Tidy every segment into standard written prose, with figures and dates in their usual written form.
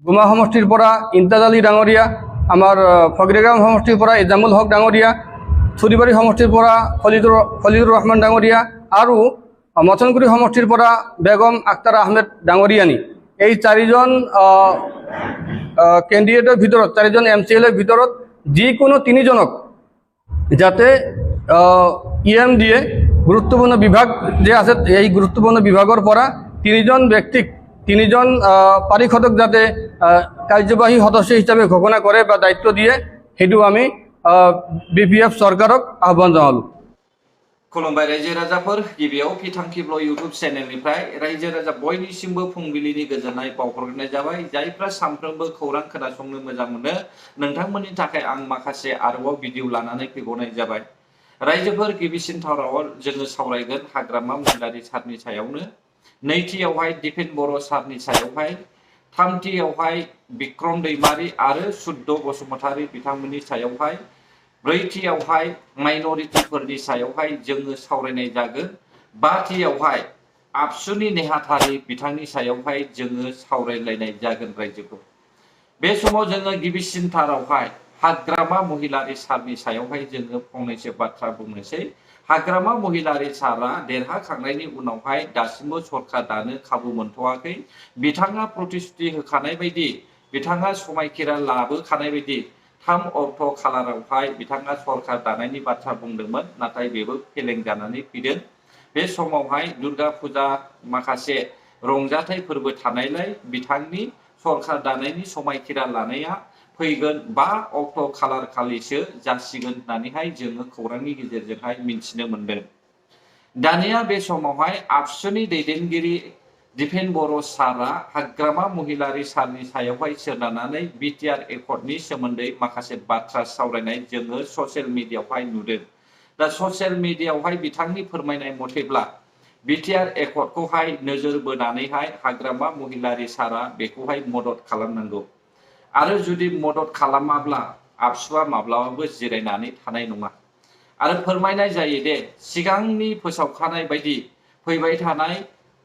গুমা সমষ্টিৰ পৰা ইমতাজ আলী ডাঙৰীয়া, আমাৰ ফকিৰগাঁও সমষ্টিৰ পৰা এজামুল হক ডাঙৰীয়া, চুৰিবাৰী সমষ্টিৰ পৰা খলিলুৰ ৰহমান ডাঙৰীয়া আৰু মচনগুৰি সমষ্টিৰ পৰা বেগম আখতাৰ আহমেদ ডাঙৰীয়ানী, এই চাৰিজন কেণ্ডিডেটৰ ভিতৰত, চাৰিজন MCLৰ ভিতৰত যিকোনো তিনিজনক যাতে EMD-এ গুৰুত্বপূৰ্ণ বিভাগ যে আছে এই গুৰুত্বপূৰ্ণ বিভাগৰ পৰা তিনিজন ব্যক্তিক, তিনিজন পাৰিষদক যাতে কাৰ্যবাহী সদস্য হিচাপে ঘোষণা কৰে বা দায়িত্ব দিয়ে, সেইটো আমি BPF চৰকাৰক আহ্বান জনালোঁ। खुलुमबाय रायजो राजाफोर, गिबियाव फिथांखिब्ल' इउटुब चेनेलनिफ्राय रायजो राजा बयनिसिमबो फुंबिलिनि गोजोननाय बावहरग्रोनाय जाबाय। जायफ्रा सानफ्रोमबो खौरां खोनासंनो मोजां मोनो नोंथांमोननि थाखाय आं माखासे आरोबाव भिडिअ लानानै फैबावनाय जाबाय। रायजोफोर, गिबिसिन थाराव जोङो सावरायगोन हाग्रामा महिलारि सारनि सायावनो, नैथियावहाय दिपेन बर' सारनि सायावहाय, थामथियावहाय बिक्रम दैमारि आरो सुद्द बसुमतारी बिथांमोननि सायावहाय, ब्रैथियावहाय माइनरिटिफोरनि सायावहाय जोङो सावरायनाय जागोन, बाथियावहाय आबसुनि नेहाथारि बिथांनि सायावहाय जोङो सावरायलायनाय जागोन रायजोफोर। बे समाव जोङो गिबिसिन थारावहाय हाग्रामा महिलारि सारनि सायावहाय जोङो फंनैसो बाथ्रा बुंनोसै। हाग्रामा महिलारि सारा देरहाखांनायनि उनावहाय दासिमबो सरकार दानो खाबु मोनथ'वाखै। बिथाङा प्रतिश्रुति होखानाय बायदि, बिथाङा समायखिरा लाबोखानाय बायदि 3 अक्ट' खालारावहाय बिथाङा सरकार दानायनि बाथ्रा बुंदोंमोन, नाथाय बेबो फेलें जानानै फैदों। बे समावहाय दुर्गा फुजा माखासे रंजाथाइ फोरबो थानायलाय बिथांनि सरकार दानायनि समायखिरा लानाया फैगोन 5 अक्ट' खालार खालिसो जासिगोन होननानैहाय जोङो खौरांनि गेजेरजोंहाय मिन्थिनो मोनदों। दानिया बे समावहाय आबसुनि दैदेनगिरि दिपेन बर' सारा हाग्रामा महिलारि सारनि सायावहाय सोनारनानै BTR एकर्डनि सोमोन्दै माखासे बाथ्रा सावरायनाय जोङो ससियेल मिडियायावहाय नुदों। दा ससियेल मिडियायावहाय बिथांनि फोरमायनाय मथेब्ला BTR एकर्डखौहाय नोजोर बोनानैहाय हाग्रामा महिलारि सारा बेखौहाय मदद खालामनांगौ आरो जुदि मदद खालामाब्ला आबसुआ माब्लाबाबो जिरायनानै थानाय नङा। आरो फोरमायनाय जायो दे सिगांनि फोसावखानाय बायदि फैबाय थानाय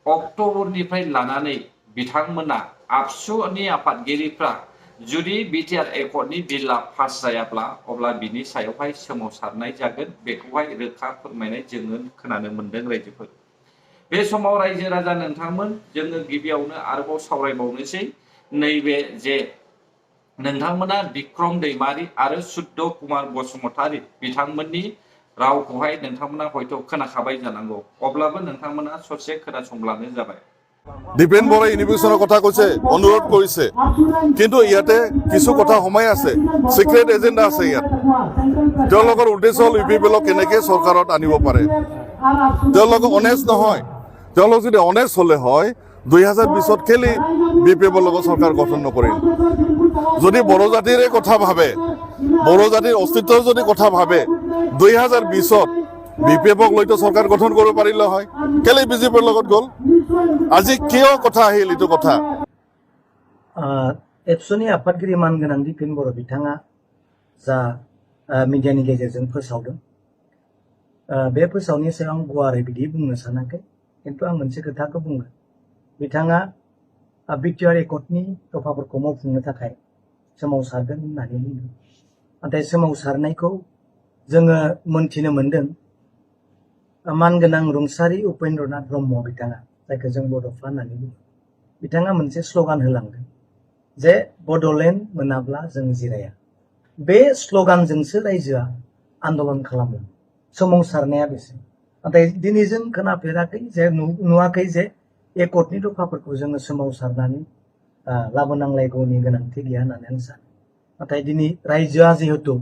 अक्ट'बरनिफ्राय लानानै बिथांमोना आबसुनि आफादगिरिफ्रा जुदि BTR एकर्डनि बिलआ पास जायाब्ला अब्ला बिनि सायावहाय सोमावसारनाय जागोन, बेखौहाय रोखा फोरमायनाय जोङो खोनानो मोनदों रायजोफोर। बे समाव रायजो राजा नोंथांमोन, जोङो गिबियावनो आरोबाव सावरायबावनोसै नैबे जे नोंथांमोना बिक्रम दैमारि आरो सुद्द कुमार बसुमतारी बिथांमोननि रावखौहाय नोंथांमोना हयथ' खोनाखाबाय जानांगौ, अब्लाबो नोंथांमोना ससे खोनासंब्लानो जाबाय। দীপেন বৰাই ইউনিভাৰ্চিটিৰ কথা কৈছে, অনুৰোধ কৰিছে, কিন্তু ইয়াতে কিছু কথা সোমাই আছে, সিক্ৰেট এজেণ্ডা আছে ইয়াত। তেওঁলোকৰ উদ্দেশ্য হ'ল UPPLক কেনেকৈ চৰকাৰত আনিব পাৰে। তেওঁলোক অনেষ্ট নহয়। তেওঁলোক যদি অনেষ্ট হ'লে হয় 2020ত কেলে BPFৰ লগত চৰকাৰ গঠন নকৰিল। যদি বড়ো জাতিৰে কথা ভাবে, বড়ো জাতিৰ অস্তিত্বৰ যদি কথা ভাবে 2020ত BPFক লৈতো চৰকাৰ গঠন কৰিব পাৰিলে হয়, কেলে BJPৰ লগত গ'ল। আজি কিয় কথা আহিল এইটো কথা। एबसुनि आफादगिरि मानगोनां दिपेन बर' बिथाङा जा मिडियानि गेजेरजों फोसावदों, बे फोसावनायनि सायाव आं गुवारै बिदि बुंनो सानाखै, खिन्थु आं मोनसे खोथाखौ बुंगोन। बिथाङा BTR एकर्डनि दफाफोरखौ मावफुंनो थाखाय सोमावसारगोन होननानै बुंदों, नाथाय सोमावसारनायखौ जोङो मोनथिनो मोनदों। मानगोनां रुंसारि उपेन्द्रनाथ ब्रह्म बिथाङा, जायखौ जों बड'फा होननानै बुङो, बिथाङा मोनसे स्ल'गान होलांदों जे बड'लेण्ड मोनाब्ला जों जिराया। बे स्ल'गानजोंसो रायजोआ आन्दलन खालामो। सोमावसारनाया बेसो। नाथाय दिनै जों खोनाफेराखै जे नुवाखै जे एकर्डनि दफाफोरखौ जोङो सोमावसारनानै लाबोनांलायगौनि गोनांथि गैया होननानै आं सानो। नाथाय दिनै रायजोआ जिहेतु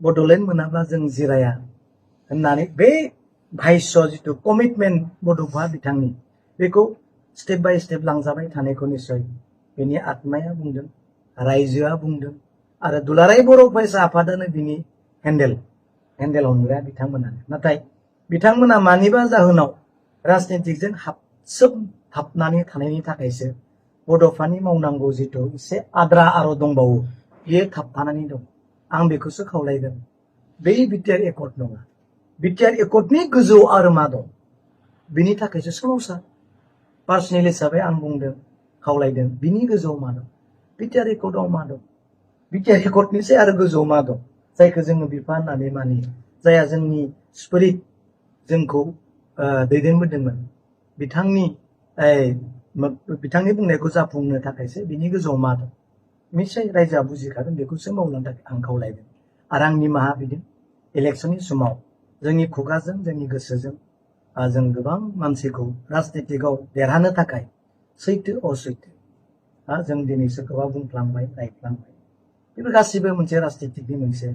बड'लेण्ड मोनाब्ला जों जिराया होननानै बे भाइस जिथु कमिटमेन्ट बड'फा बिथांनि, बेखौ स्टेप बाय स्टेप लांजाबाय थानायखौ निस्सय बिनि आत्माया बुंदों, रायजोआ बुंदों, आरो दुलाराय बर' फरायसा आफादानो बिनि हेन्डेल हमग्रा बिथांमोनानो। नाथाय बिथांमोना मानिबा जाहोनाव राजनितिकजों हाबनानै थानायनि थाखायसो बड'फानि मावनांगौ जिथु एसे आद्रा आरो दंबावो, बियो थाबथानानै दं। आं बेखौसो खावलायगोन, बै BTR एकर्ड नङा, BTR एकर्डनि गोजौ आरो मा दं, बिनि थाखायसो सोमावसार। पार्सनेल हिसाबै आं बुंदों, खावलायदों बिनि गोजौआव मा दं बिटिआर एकर्डआव मा दं बिटिआर एकर्डनिसै आरो गोजौआव मा दं जायखौ जोङो बिफा होननानै मानियो जायहा जोंनि स्पिरिट जोंखौ दैदेनबोदोंमोन बिथांनि बुंनायखौ जाफुंनो थाखायसो बिनि गोजौआव मा दं निश्चय रायजोआ बुजिखागोन बेखौसो मावनो थाखाय आं खावलायदों आरो आं निमाहा बिदों इलेक्सननि समाव जोंनि खुगाजों जोंनि गोसोजों जों गोबां मानसिखौ राजनितिकआव देरहानो थाखाय सैथो असैथो जों दिनैसो गोबां बुंफ्लांबाय रायफ्लांबाय बेफोर गासिबो मोनसे राजनितिकनि मोनसे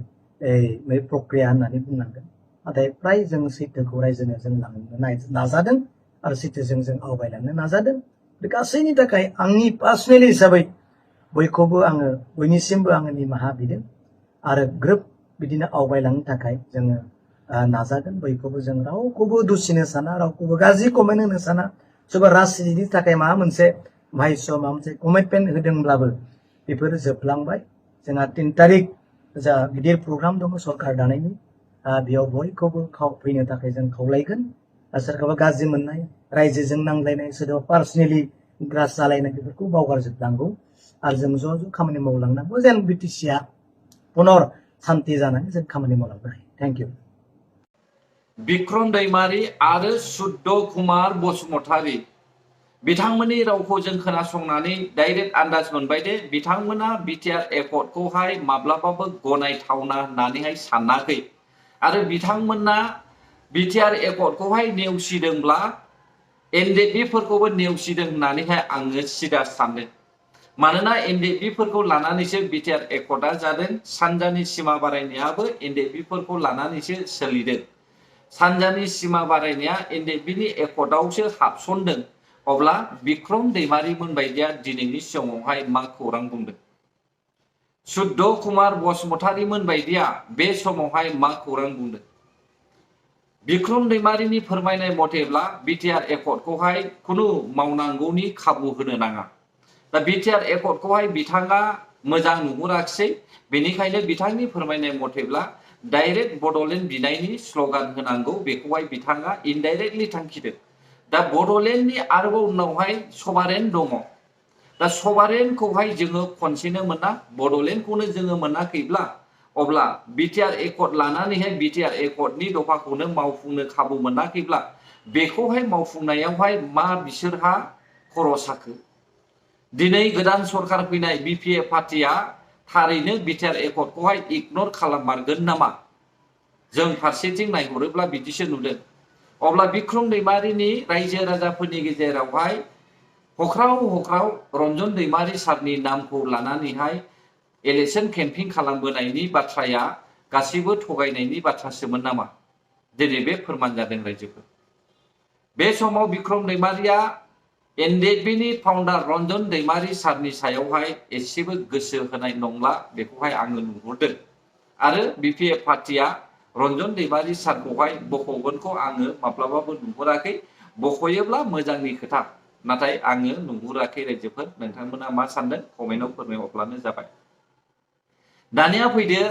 प्रक्रिया होननानै बुंनांगोन नाथाय फ्राय जों सैथोखौ रायजोनो जों लांनो नाजादों आरो सैथोजों जों आवगायलांनो नाजादों बे गासैनि थाखाय आंनि पार्सनेलि हिसाबै बयनिसिमबो आङो निमाहा बिदों आरो ग्रोब बिदिनो आवगायलांनो थाखाय जोङो नाजागोन बयखौबो जों रावखौबो दुसिनो साना रावखौबो गाज्रि कमेन्ट होनो साना सोरबा राजनितिनि थाखाय माबा मोनसे भाइस माबा मोनसे कमिटमेन्ट होदोंब्लाबो बेफोरो जोबलांबाय जोंहा 3 तारिख जा गिदिर प्रग्राम दङ सरकार दानायनि बेयाव बयखौबो फैनो थाखाय जों खावलायगोन सोरखौबा गाज्रि मोननाय रायजोजों नांलायनाय सोरबा पार्सनेलि ग्रास जालायनाय बेफोरखौ बावगारजोबनांगौ आरो जों ज' ज' खामानि मावलांनांगौ जेन बिटिसिआ पुनर शान्ति जानानै जों खामानि मावलांनो हायो थेंक इउ बिक्रम दैमारी आरो सुद्द कुमार बसुमतारी बिथांमोननि रावखौ जों खोनासंनानै डाइरेक्ट आन्दाज मोनबाय दे बिथांमोना बिटिआर एकर्डखौहाय माब्लाबाबो गनायथावना होननानैहाय सानाखै आरो बिथांमोना बिटिआर एकर्डखौहाय नेवसिदोंब्ला एनडिएफबिफोरखौबो नेवसिदों होननानैहाय आङो सिदा सानदों मानोना एनडिएफबिफोरखौ लानानैसो बिटिआर एकर्डआ जादों सानजानि सिमा बारायनायाबो एनडिएफबिफोरखौ लानानैसो सोलिदों सानजानि सिमा बारायनाया एनडिएफबिनि एकर्डआवसो हाबसनदों अब्ला बिक्रम दैमारीमोन बायदिया दिनैनि समावहाय मा खौरां बुंदों सुद्द कुमार बसुमतारीमोन बायदिया बे समावहाय मा खौरां बुंदों बिक्रम दैमारीनि फोरमायनाय मथेब्ला बिटिआर एकर्डखौहाय खुनु मावनांगौनि खाबु होनो नाङा दा बिटिआर एकर्डखौहाय बिथाङा मोजां नुहुराखिसै बेनिखायनो बिथांनि फोरमायनाय मथेब्ला डाइरेक्ट बड'लेण्ड बिनायनि स्ल'गान होनांगौ बेखौहाय बिथाङा इनडाइरेक्टलि थांखिदों दा बड'लेण्डनि आरोबाव उनावहाय सभारेन दङ दा सभारेनखौहाय जोङो खनसेनो मोना बड'लेण्डखौनो जोङो मोनाखैब्ला अब्ला बिटिआर एकर्ड लानानैहाय बिटिआर एकर्डनि दफाखौनो मावफुंनो खाबु मोनाखैब्ला बेखौहाय मावफुंनायावहाय मा बिसोरहा खर' साखो दिनै गोदान सरकार फैनाय बिपिएफ पार्टिया थारैनो बिटिआर एकर्डखौहाय इगनर खालाममारगोन नामा जों फारसेथिं नायहरोब्ला बिदिसो नुदों अब्ला बिक्रम दैमारीनि रायजो राजाफोरनि गेजेरावहाय हख्राव हख्राव रन्जन दैमारी सारनि नामखौ लानानैहाय इलेक्शन केम्पिं खालामबोनायनि बाथ्राया गासैबो थगायनायनि बाथ्रासोमोन नामा दिनै बे फोरमान जादों रायजोफोर बे समाव बिक्रम दैमारीया एनडिएफबिनि फाउन्डार रन्जन दैमारी सारनि सायावहाय एसेबो गोसो होनाय नंला बेखौहाय आङो नुहुरदों आरो बिपिएफ पार्टिया रन्जन दैमारी सारखौहाय बख'गोनखौ आङो माब्लाबाबो नुहुराखै बख'योब्ला मोजांनि खोथा नाथाय आङो नुहुराखै रायजोफोर नोंथांमोना मा सानदों कमेन्टआव फोरमायहरब्लानो जाबाय दानिया फैदो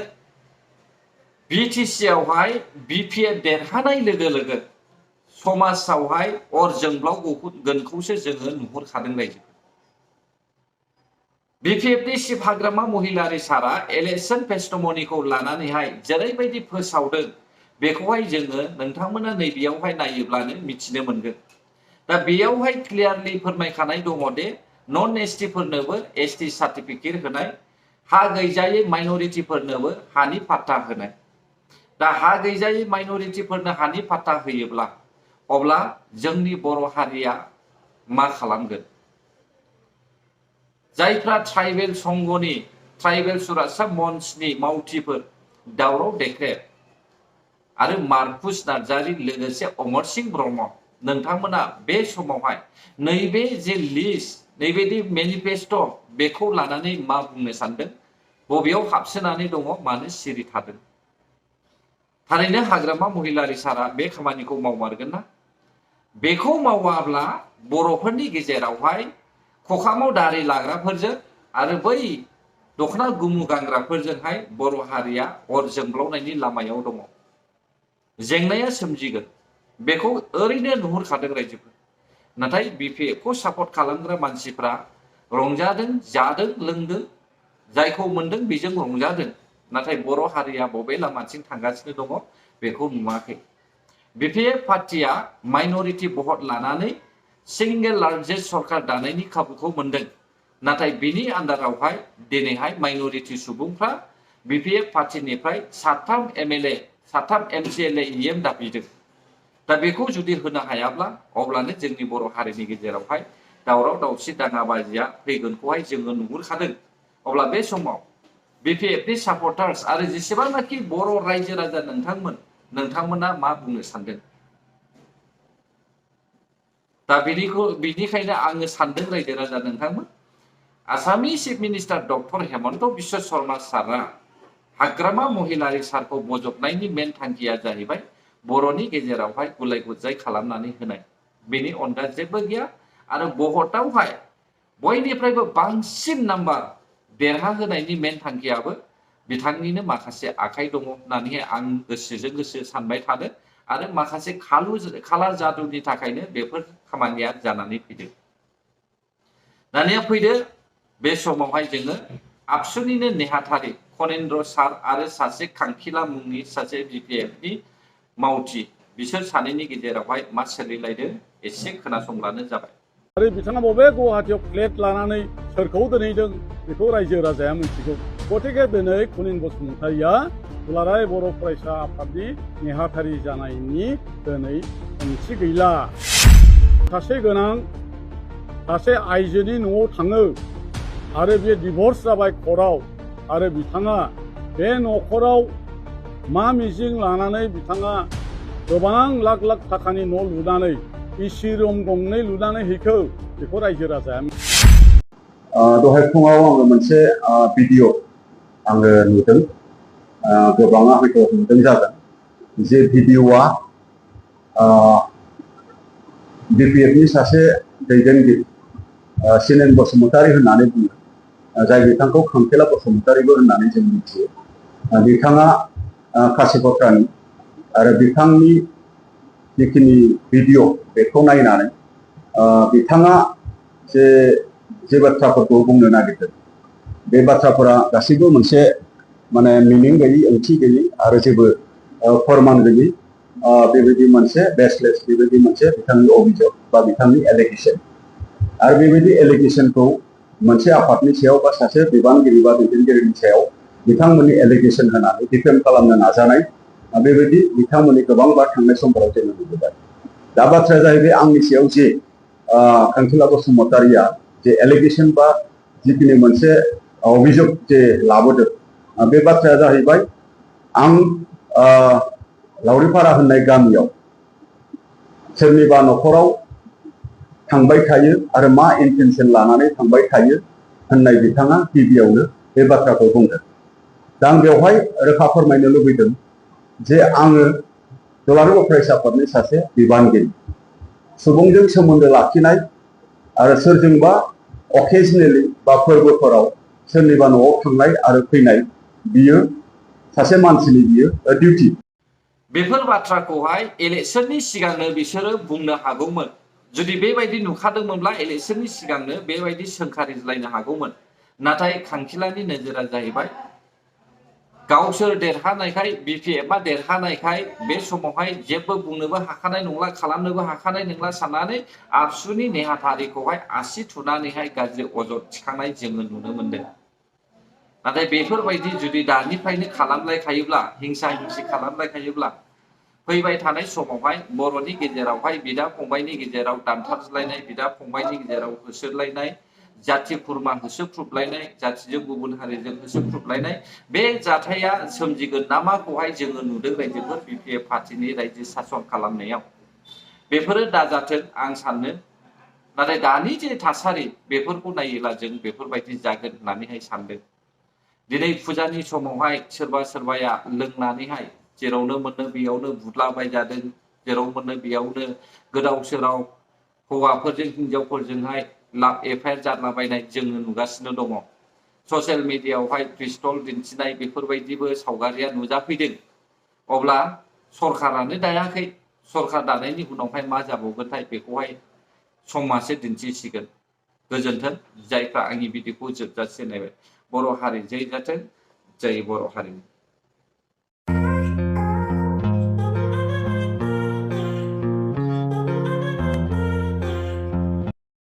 बिटिसिआवहाय बिपिएफ देरहानाय लोगो लोगो समाजावहाय अर जोंब्लावगोनखौसो जोङो नुहुरखादों रायजो बिपिएफनि चिफ हाग्रामा महिलारि सारा इलेक्शन टेस्टिमनिखौ लानानैहाय जेरैबायदि फोसावदों बेखौहाय जोङो नोंथांमोना नैबेयावहाय नायोब्लानो मिथिनो मोनगोन दा बेयावहाय क्लियारलि फोरमायखानाय दङ दे नन एसटिफोरनोबो एसटि सार्टिफिकेट होनाय हा गैजायै माइनरिटिफोरनोबो हानि पाट्टा होनाय दा हा गैजायै माइनरिटिफोरनो हानि पाट्टा होयोब्ला अब्ला जोंनि बर' हारिया मा खालामगोन जायफ्रा ट्राइबेल संघनि ट्राइबेल सुरासा मन्चनि मावथिफोर दावराव देख्रेब आरो मार्कुस नार्जारी लोगोसे अमर सिंह ब्रह्म नोंथांमोना बे समावहाय नैबे जे लिस्ट नैबेदि मेनिफेस्ट' बेखौ लानानै मा बुंनो सानदों बबेयाव हाबसोनानै दङ मानो सिरि थादों थारैनो हाग्रामा महिलारि सारा बे खामानिखौ मावमारगोन ना बेखौ मावाब्ला बर'फोरनि गेजेरावहाय खखामाव दारि लाग्राफोरजों आरो बै दखना गुमु गानग्राफोरजोंहाय बर' हारिया अर जोंब्लावनायनि लामायाव दङ जेंनाया सोमजिगोन बेखौ ओरैनो नुहुरखादों रायजोफोर नाथाय बिपिएफखौ सापर्ट खालामग्रा मानसिफ्रा रंजादों जादों लोंदों जायखौ मोनदों बेजों रंजादों नाथाय बर' हारिया बबे लामाथिं थांगासिनो दङ बेखौ नुवाखै बिपिएफ पार्टिया माइनरिटी भट लानानै सिंगल लार्जेस्ट सरकार दानायनि खाबुखौ मोनदों नाथाय बिनि आन्दारावहाय दिनैहाय माइनरिटी सुबुंफ्रा बिपिएफ पार्टिनिफ्राय 7 एमएलए 7 एमसिएलए इएम दाबिदों दा बेखौ जुदि होनो हायाब्ला अब्लानो जोंनि बर' हारिनि गेजेरावहाय दावराव दावसि दाङाबाजिया फैगोनखौहाय जोङो नुहुरखादों अब्ला बे समाव बिपिएफनि सापर्टार्स आरो जेसेबांनाखि बर' रायजो राजा नोंथांमोना मा बुंनो सानदों दा बिनिखायनो आङो सानदों रायजो राजा नोंथांमोन आसामनि chief minister doctor Hemant Biswa Sharma सारआ हाग्रामा महिलारि सारखौ बजबनायनि मेन थांखिया जाहैबाय बर'नि गेजेरावहाय गुलाय गुजाय खालामनानै होनाय बेनि अनगा जेबो गैया आरो भटआवहाय बयनिफ्रायबो बांसिन नाम्बार देरहा होनायनि मेन थांखियाबो बिथांनिनो माखासे आखाइ दङ होननानै आं गोसोजों गोसो सानबाय थादों आरो माखासे खालार जादुनि थाखायनो बेफोर खामानिया जानानै फैदों दानिया फैदो बे समावहाय जोङो आबसुनिनो नेहाथारि खनेन्द्र सार आरो सासे खांखिला मुंनि सासे बिपिएफनि मावथि बिसोर सानैनि गेजेरावहाय मा सोलिलायदों एसे खोनासंब्लानो जाबाय आरो बिथाङा बबे गुवाहाटीयाव फ्लेट लानानै सोरखौ दोनहैदों बेखौ रायजो राजाया मिथिगौ गतिके दिनै खनिन बसुमतारिया दुलाराय बर' फरायसा आफादनि नेहाथारि जानायनि दिनै ओंथि गैला सासे गोनां सासे आइजोनि न'आव थाङो आरो बे डिभर्स जाबाय कर्टआव आरो बिथाङा बे न'खराव मा मिजिं लानानै बिथाङा गोबां लाख लाख थाखानि न' लुनानै इसि रुम गंनै लुनानै हैखो बेखौ रायजो राजाया दहाय फुङाव आङो मोनसे भिडिअ आङो नुदों गोबाङा हयथ' नुदों जागोन जे भिडिअआ बिपिएफनि सासे दैदेनगिरि सिनेन बसुमतारी होननानै बुङो जाय बिथांखौ खांखेला बसुमतारीबो होननानै जों मिथियो बिथाङा कासिकत्रानि आरो बिथांनि जिखिनि भिडिअ बेखौ नायनानै बिथाङा जे बाथ्राफोरखौ बुंनो नागिरदों बे बाथ्राफोरा गासैबो मोनसे माने मिनिं गैयै ओंथि गैयै आरो जेबो फोरमान गैयै बेबायदि मोनसे बेसलेस बेबायदि मोनसे बिथांनि अभियोग बा बिथांनि एलिगेसन आरो बेबायदि एलिगेसनखौ मोनसे आफादनि सायाव बा सासे बिबानगिरि बा दैदेनगिरिनि सायाव बिथांमोननि एलिगेसन होनानै डिफेम खालामनो नाजानाय बेबायदि बिथांमोननि गोबांबार थांनाय समफोराव जोङो नुबोबाय दा बाथ्राया जाहैबाय आंनि सायाव जे खांखिला बसुमतारिया जे एलिगेसन बा जिखिनि मोनसे अभियोग जे लाबोदों बे बाथ्राया जाहैबाय आं लावरिपारा होननाय गामियाव सोरनिबा न'खराव थांबाय थायो आरो मा इन्टेनसन लानानै थांबाय थायो होननाय बिथाङा गिबियावनो बे बाथ्राखौ बुंदों दा आं बेवहाय रोखा फोरमायनो लुबैदों जे आङो दुलाराय बर' फरायसा आफादनि सासे बिबानगिरि सुबुंजों सोमोन्दो लाखिनाय आरो सोरजोंबा अकेजनेलि बा फोरबोफोराव सोरनिबा न'आव थांनाय आरो फैनाय बियो सासे मानसिनि बियो डिउटि बेफोर बाथ्राखौहाय इलेक्शननि सिगांनो बिसोरो बुंनो हागौमोन जुदि बेबायदि नुखादोंमोनब्ला इलेक्शननि सिगांनो बेबायदि सोंखारिज्लायनो हागौमोन नाथाय खांखिलानि नोजोरा जाहैबाय गावसोर देरहानायखाय बिपिएफआ देरहानायखाय बे समावहाय जेबो बुंनोबो हाखानाय नंला खालामनोबो हाखानाय नंला साननानै आबसुनि नेहाथारिखौहाय आसि थुनानैहाय गाज्रि अजद थिखांनाय जोङो नुनो मोनदों नाथाय बेफोरबायदि जुदि दानिफ्रायनो खालामलायखायोब्ला हिंसा हिंसि खालामलायखायोब्ला फैबाय थानाय समावहाय बर'नि गेजेरावहाय बिदा फंबायनि गेजेराव दानथारज्लायनाय बिदा फंबायनि गेजेराव होसोलायनाय जाथि खुरमा होसोख्रुबलायनाय जाथिजों गुबुन हारिजों होसोख्रुबलायनाय बे जाथाया सोमजिगोन नामाखौहाय जोङो नुदों रायजोफोर बिपिएफ पार्टिनि रायजो सासन खालामनायाव बेफोरो दाजाथों आं सानो नाथाय दानि जे थासारि बेफोरखौ नायोब्ला जों बेफोरबायदि जागोन होननानैहाय सानदों दिनै फुजानि समावहाय सोरबा सोरबाया लोंनानैहाय जेरावनो मोनो बेयावनो बुदलाबायजादों जेराव मोनो बेयावनो गोदाव सोराव हौवाफोरजों हिनजावफोरजोंहाय लाभ एफआइआर जालाबायनाय जोङो नुगासिनो दङ ससियेल मिडियायावहाय पिस्तल दिन्थिनाय बेफोरबायदिबो सावगारिया नुजाफैदों अब्ला सरखारानो दायाखै सरखार दानायनि उनावहाय मा जाबावगोनथाय बेखौहाय समासो दिन्थिसिगोन गोजोन्थों जायफ्रा आंनि भिडिअखौ जोबजासे नायबाय बर' हारि जै जाथों जै बर' हारिनि